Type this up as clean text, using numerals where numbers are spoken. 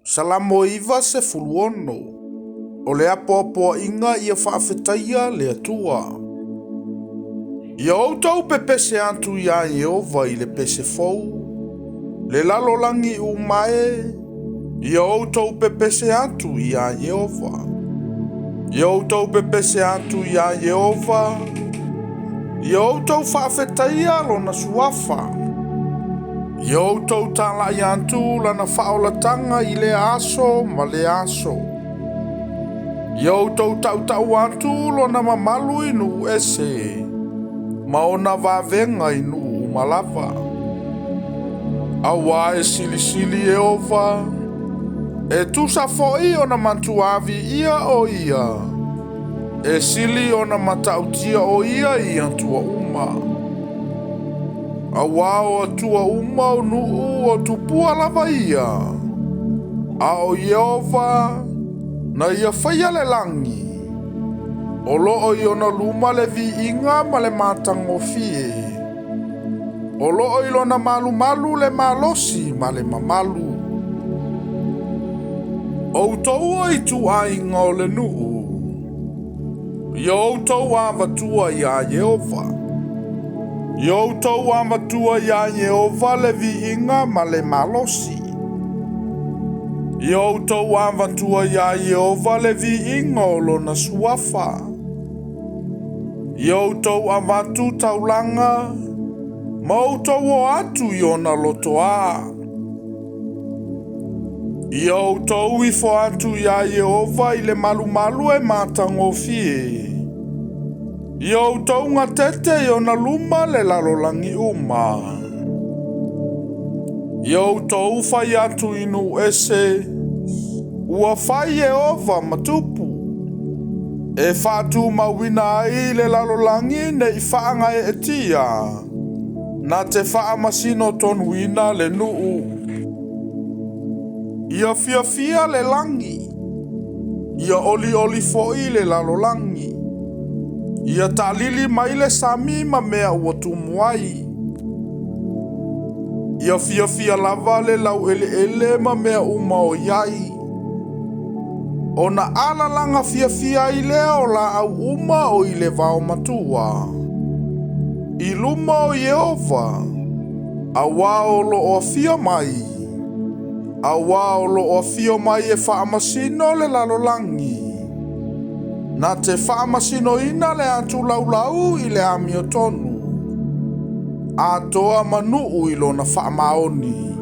Salamo 96. O le apoapoaiga ia faafetaia le Atua. Ia outou pepese atu iā Ieova i le pese fou, le lalolagi uma e, ia outou pepese atu iā Ieova. Ia outou pepese atu iā Ieova, ia outou faafetaia lona suafa. Ia outou talai atu lana faaolataga i lea aso ma lea aso. Ia outou tautau atu lona mamalu i nuu ese, ma ona vavega i nuu uma lava. Auā e silisili Ieova, e tusa foi ona matua viia o ia, e sili ona matautia o ia i atua uma. Auā o atua uma o nuu o tupua lava ia, a o Ieova na ia faia le lagi, o loo i ona luma le viiga ma le matagofie, o loo i lona malumalu le malosi ma le mamalu. Outou o ituaiga o le nuu, ia outou avatua iā Ieova. Ia outou avatua iā Ieova le viiga ma le malosi. Ia outou avatua iā Ieova le viiga o lona suafa. Ia outou avatu taulaga, ma outou o atu i ona lotoā. Ia outou ifo atu iā Ieova i le malumalu e matagofie. Ia outou gatete i ona luma le lalolagi uma. Ia outou fai atu i nuu ese, ua fai Ieova ma tupu, e faatumauina ai le lalolagi nei faagaeetia, na te faamasino tonuina le nuu. Ia fiafia le lagi, ia olioli foi le lalolagi, ia taalili mai le sami ma mea ua tumu ai. Ia fiafia lava le laueleele ma mea uma o i ai. Ona alalaga fiafia ai lea o laau uma o i le vaomatua, i luma o Ieova, auā o loo afio mai, auā o loo afio mai e faamasino le lalolagi, na te faamasinoina le atu laulau i le amiotonu, atoa ma nuu i lona faamaoni.